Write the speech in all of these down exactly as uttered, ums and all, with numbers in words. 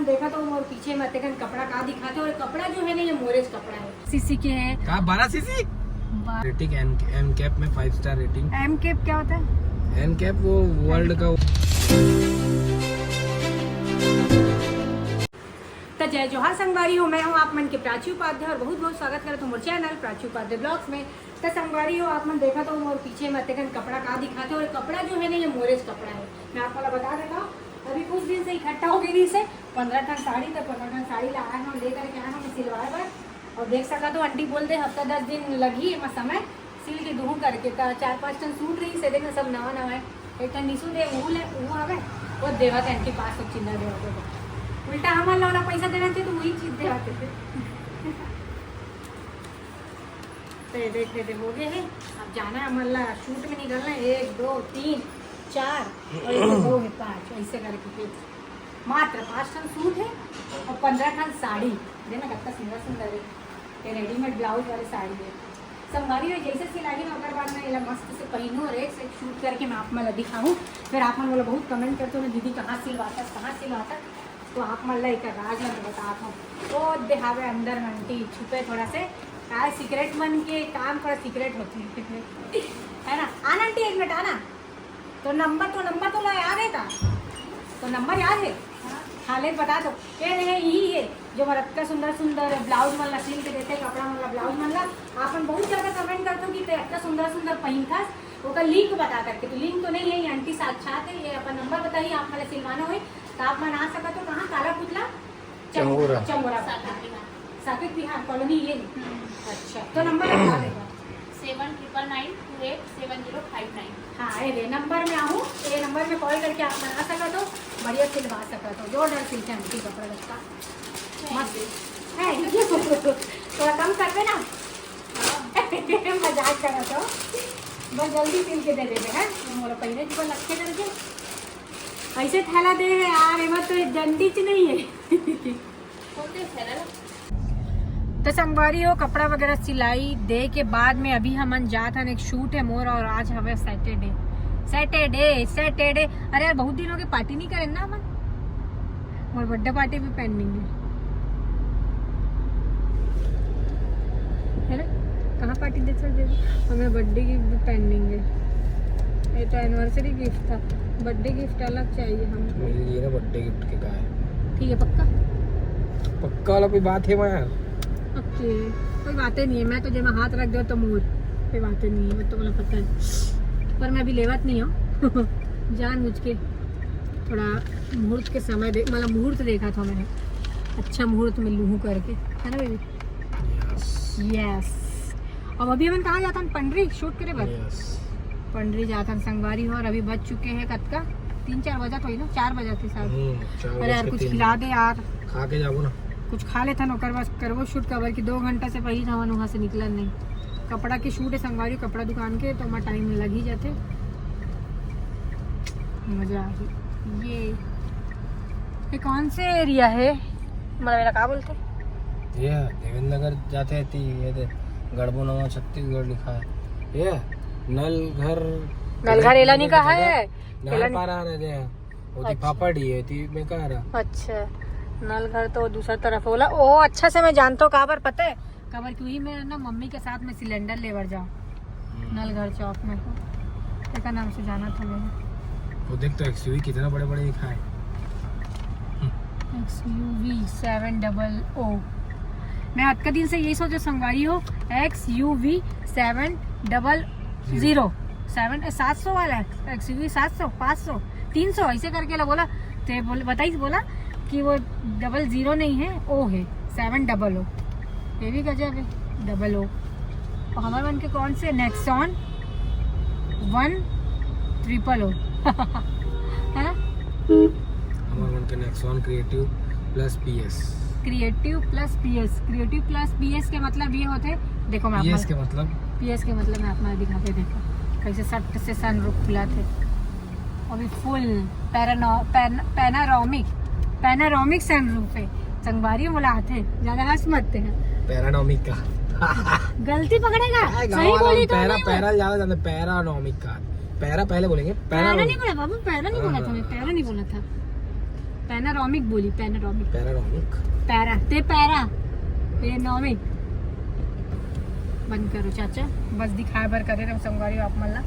देखा तो मोर पीछे में तेकन कपड़ा का दिखाते, और कपड़ा जो है ना, ये मोरेज कपड़ा है। सीसी के है। का बारह CC? Rating N N cap में five star rating. M cap क्या होता है? एन कैप वो वर्ल्ड का। तो जय जोहार संगवारी हो, मैं हूँ आप मन के प्राची उपाध्याय और बहुत बहुत स्वागत करत हूँ मोर चैनल प्राची उपाध्याय ब्लॉग्स में। तो संगवारी हो, आप मन देखा तो मोर पीछे में तेकन कपड़ा का दिखाते, और कपड़ा जो है ना, ये मोरेज कपड़ा है। मैं आप वाला बता देता हूँ, अभी कुछ दिन से इकट्ठा हो गई से पंद्रह ठन साड़ी, तो पंद्रह ठन साड़ी ला आए हम, ले करके आए हम सिलवाए बर। और देख सका तो आंटी बोल दे हफ्ता दस दिन लगी एमा समय, सिल के दूहूं करके। तो चार पांच ठन सूट रही से, देखना सब नवा नवा है। एक ठन निशु दे, वो ले, वो आवे, वो देवा थे आंटी पास चिल्ला देवा थे। उल्टा हमन ला ओला पैसा देना थे तो वही चीज देवा थे। तो ये देख लेते, हो गए हैं। अब जाना है हमन ला शूट में निकलना है। एक, दो, तीन, चार और एक दो है, पाँच, ऐसे करके फिर मात्र पाँच ठन सूट है और पंद्रह ठन साड़ी। देना कितना सुंदर सुंदर है, ये रेडीमेड ब्लाउज वाली साड़ी है। संगवारी हो, जैसे सिलाई में ओकर बाद में एला मस्त से पहनू और एक से एक शूट करके मैं आप मन ला दिखाऊं। फिर आप मन मोला बहुत कमेंट करते हो ना, "दीदी कहाँ सिलवाता, कहाँ सिलवाता?" तो आप मन ला एक राज ला मैं बतात हूँ। वो देहावे अंदर में आंटी छुपे थोड़ा से, काय सीक्रेट मन के काम थोड़ा सीक्रेट होते हैं। है ना? आना आंटी, एक मिनट आना। तो नंबर, तो नंबर तो ला याद है था? तो नंबर याद है? हाँ, ले बता दो। ये रहे, यही है जो मोर अतका सुंदर सुंदर ब्लाउज मन ला सिल के देते, कपड़ा मन ला, ब्लाउज मन ला। आप मन बहुत ज्यादा कमेंट करते हो कि ते अतका सुंदर सुंदर पहिनथस, ओकर लिंक बता करके। तो लिंक तो नहीं है, ये आंटी साक्षात है, ये अपन नंबर बताइए, आप मन ला सिलवाना होई तो आप मन आ सकत हो। कहाँ? काला पुतला, चमोरा। चमोरा। साकेत विहार कॉलोनी ये नहीं? अच्छा, तो नंबर बता देगा। Seven triple nine two eight seven zero five nine। हाँ, ये ले नंबर में आहू, ये नंबर में कॉल करके आप मंगा सकत हो, बढ़िया सिलवा सकत हो, जोरदार सिलते हैं आंटी कपड़ा लत्ता। मस्त है। थोड़ा कम कर देना। मजाक करत हो, बस जल्दी सिल के दे देबे है, मोला पहिरे के बा लक्खे करके। ऐसे थैला दे है यार, एमा तो डंडी च नहीं है। कौन दे थैला? तो संगवारी हो, कपड़ा वगैरह सिलाई दे के बाद में अभी हमन जात हन, एक शूट है मोर, और आज हवे सैटरडे। Saturday, Saturday. अरे यार, बहुत दिन हो गए पार्टी नहीं करे ना हमन। मोर बर्थडे पार्टी भी पेंडिंग है, है ना? कहाँ पार्टी दे सकते हो? हमें बर्थडे गिफ्ट भी पेंडिंग है। ये तो एनिवर्सरी गिफ्ट था, बर्थडे गिफ्ट अलग चाहिए हमको। मिल लिए ना बर्थडे गिफ्ट के काय। ठीक है, पक्का? पक्का वाला कोई बात है मैं यार। ओके, कोई बातें नहीं है। मैं तो जब हाथ रख दो तो मुंह, कोई बातें नहीं है, मैं तो बोला पता है, पर मैं अभी लेवत नहीं हूँ। जानबूझ के थोड़ा मुहूर्त के समय दे, मतलब मुहूर्त देखा था मैंने, अच्छा मुहूर्त में लूहूं करके, है ना बेबी? यस। यस। अब अभी हमन कहाँ जाता है? पंडरी शूट करे बर। यस। पंडरी जाता है संगवारी हो, और अभी बज चुके हैं कतका? तीन चार बजा तो ही ना, चार बजा थे शायद। हम्म, चार अरे यार, बज के कुछ तीन खिला मिनट। दे यार। खा के जाबो ना। कुछ खा लेथन, ओकर बाद करबो शूट, काबर कि दो घंटा से पहिली हमन वहाँ से निकलन नहीं। कपड़ा के शूट है संगवारी, कपड़ा दुकान के, तो हमारा टाइम लग ही जाते। मजा आ गई। ये ये कौन से एरिया है? मतलब, मेरा का बोलते? ये देवेंद्र नगर जाते हैं ती, ये दे गढ़बो नवा छत्तीसगढ़ लिखा है। ये नलघर। नलघर एला नहीं कहा है। एला नहर नहीं। पार आ रहे हैं। वो ती अच्छा। पापड़ी है, ती मैं कह रहा। अच्छा, नलघर तो दूसरा तरफ होला। ओ, अच्छा से मैं जानता हूँ, काबर पता है? काबर कि वही मैं ना मम्मी के साथ में सिलेंडर लेवर जाऊँ नलघर चौक में, एकर नाम से जाना था मैं। वो देख तो एक्सयूवी कितना बड़े बड़े लिखा है। X U V seven double O। मैं अतका दिन से यही सोचो संगवारी हो, X U V seven double zero। Seven, सात सौ वाला है, एक्सयूवी सात सौ, पाँच सौ, तीन सौ, ऐसे करके ला बोला। तो ये बोल बताई, बोला कि वो डबल जीरो नहीं है, ओ है, सेवन डबल ओ। ये भी गजब है, डबल ओ। और हमारे मन के कौन से? नेक्सॉन वन ट्रिपल ओ। है ना? हमारे मन के Nexon creative plus PS. Creative plus PS. Creative plus PS के मतलब ये होते, देखो मैं आप पीएस के मतलब? पीएस के मतलब मैं अपना दिखा के देखो, कैसे सट से सनरूफ खुला थे। अभी फुल पैरानो पैन, पैनारोमिक, पैनारोमिक सनरूफ है। संगवारी बोला थे, ज्यादा हंस मत हैं। पैरानोमिक का। गलती पकड़ेगा। गाँव सही वाला बोली तो पैरा, नहीं बोला। पैरा ज्यादा, ज्यादा पैरा अनोमिक का। पैरा पहले बोलेंगे, पैरा पैरानोमिक। नहीं बोला बाबू, पैरा नहीं बोला था मैं, पैरा नहीं बोला था। पैनारोमिक बोली, पैनारोमिक। पैनारोमिक। पैरा, ते पैरा, पैनारोमिक। बंद करो चाचा, बस दिखाए बर करे रहो संगवारी हो आप मन ला।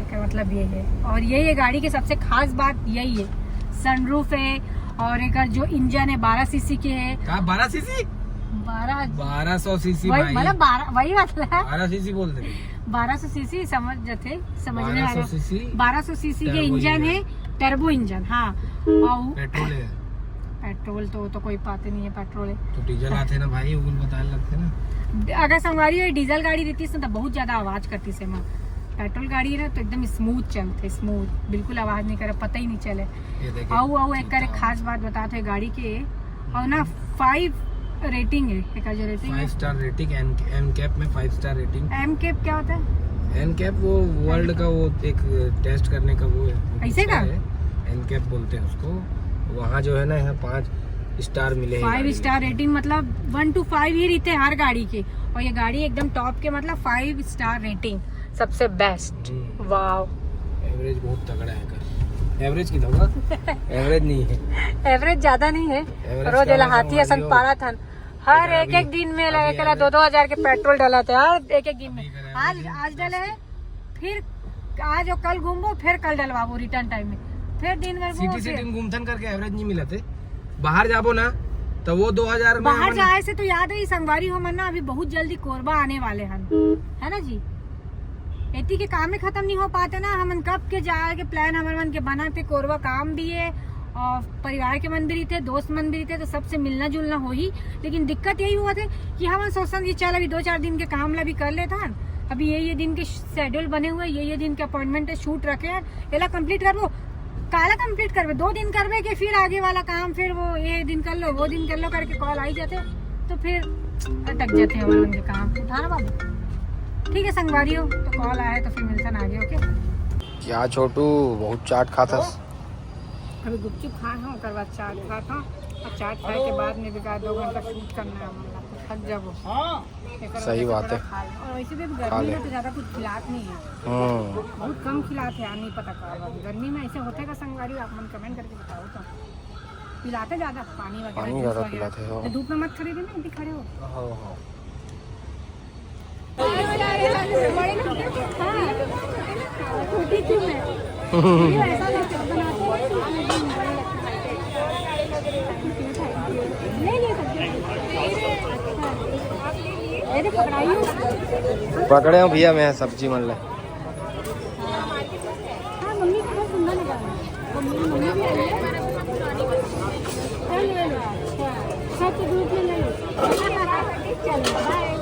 एकर मतलब ये है, और ये ये गाड़ी के सबसे खास बात यही है, सनरूफ है, और एकर जो इंजन है बारह सीसी के है। का बारह सीसी? बारह, बारह सौ सीसी वही भाई। मतलब बारह, वही मतलब है। बारह सीसी बोल दे। बारह सौ सीसी समझ जाते, समझने बारह सौ वाले हो। सीसी। बारह सौ सीसी के टर्बो इंजन इंजन। है, टर्बो इंजन। हाँ, और पेट्रोल है। पेट्रोल तो, तो कोई पाते नहीं है, पेट्रोल है। तो डीजल आते ना भाई, वो बताने लगते ना। अगर संगवारी हो डीजल गाड़ी रहती ना तो बहुत ज्यादा आवाज करती से माँ। पेट्रोल गाड़ी है ना तो एकदम स्मूथ चलते, स्मूथ, बिल्कुल आवाज नहीं करे, पता ही नहीं चले। ये देखिए। आऊ आऊ एक करे कितना- खास बात बताते हैं गाड़ी के, और ना फाइव रेटिंग है, एक जो रेटिंग है। Five star rating. N NCAP में फाइव स्टार रेटिंग। एनकैप क्या होता है? एनकैप वो वर्ल्ड का वो एक टेस्ट करने का वो है। ऐसे का? एनकैप बोलते हैं उसको। वहाँ जो है ना, यहाँ पाँच स्टार मिले हैं फाइव गाड़ी स्टार में। रेटिंग मतलब वन टू फाइव ही रहते हैं हर गाड़ी के, और ये गाड़ी एकदम टॉप के, मतलब फाइव स्टार रेटिंग, सबसे बेस्ट। हम्म। वाओ, एवरेज बहुत तगड़ा है कर। एवरेज कितना होगा? एवरेज नहीं है। एवरेज ज्यादा नहीं है। एवरेज रोज क्या एला होगा हाथी असन भाई? पारा थन, हर अगर एक एक अभी- दिन में लगे अभी केला दो दो हजार के पेट्रोल डलाते हर एक एक दिन में। अभी करें आज अभी आज डले है, फिर आज और कल घूमबो, फिर कल डलवाबो, रिटर्न टाइम में, फिर दिन भर घूमो, सिटी फिर सिटी में घूमथन करके एवरेज नहीं मिलते। बाहर जाबो ना तो वो दो हजार में बाहर हमन- जाए से तो याद है, संगवारी हो मन ना, अभी बहुत जल्दी कोरबा आने वाले हैं, है ना जी? एती के कामे खत्म नहीं हो पाते ना, हमन कब के जाए के प्लान हमर मन के बना थे। कोरबा काम भी है और परिवार के मन भी रहिते, दोस्त मन भी रहिते, तो सबसे मिलना जुलना होही। लेकिन दिक्कत यही हुआ थे कि हमन सोचन कि चल अभी दो चार दिन के काम ला भी कर लेथन, अभी ये ये दिन के शेड्यूल बने हुए, ये ये दिन के अपॉइंटमेंट है, शूट रखे हैं, एला कंप्लीट करबो। काला कंप्लीट करबे, दो दिन करबे कि फिर आगे वाला काम, फिर वो ये दिन कर लो, वो दिन कर लो करके कॉल आई जाते, तो फिर अटक जाते हैं हमर मन के काम। उठा ना बाबू, ठीक है संगवारी हो, तो कॉल आया है तो फिर मिलथन आगे, ओके। क्या छोटू, बहुत चाट खाथस। अभी गुपचुप खाए हूँ, ओकर बाद चाट खात हूँ, और चाट खाए के बाद में भी का दो घंटा शूट करना है हमन ला, तो थक जाबो। एकर सही वजह से बात थोड़ा है। खा ले। और वैसे भी खा गर्मी ले। में तो ज्यादा कुछ खिलात नहीं है, हम्म। बहुत कम खिलात है, नहीं पता का बात। गर्मी में ऐसे होते का संगवारी, आप मन कमेंट करके बताओ तो। पिलाते ज्यादा पानी वगैरह, पानी जूस ज्यादा वगैरह। पिलाते हो। तो धूप में मत खरीदे ना, इतनी खड़े हो। हाँ, हाँ। छोटी क्यों है? ऐसा बनाते हैं। ले ले सकते हो। ये देख, पकड़ाई हो। पकड़े हो भैया, मैं सब्जी मन ले। हाँ, मम्मी को बहुत सुंदर लगा। वो मेरी मम्मी भी आई है। चल, ले लो। अच्छा। सब तो धूप में ले लो। चलो, बाय।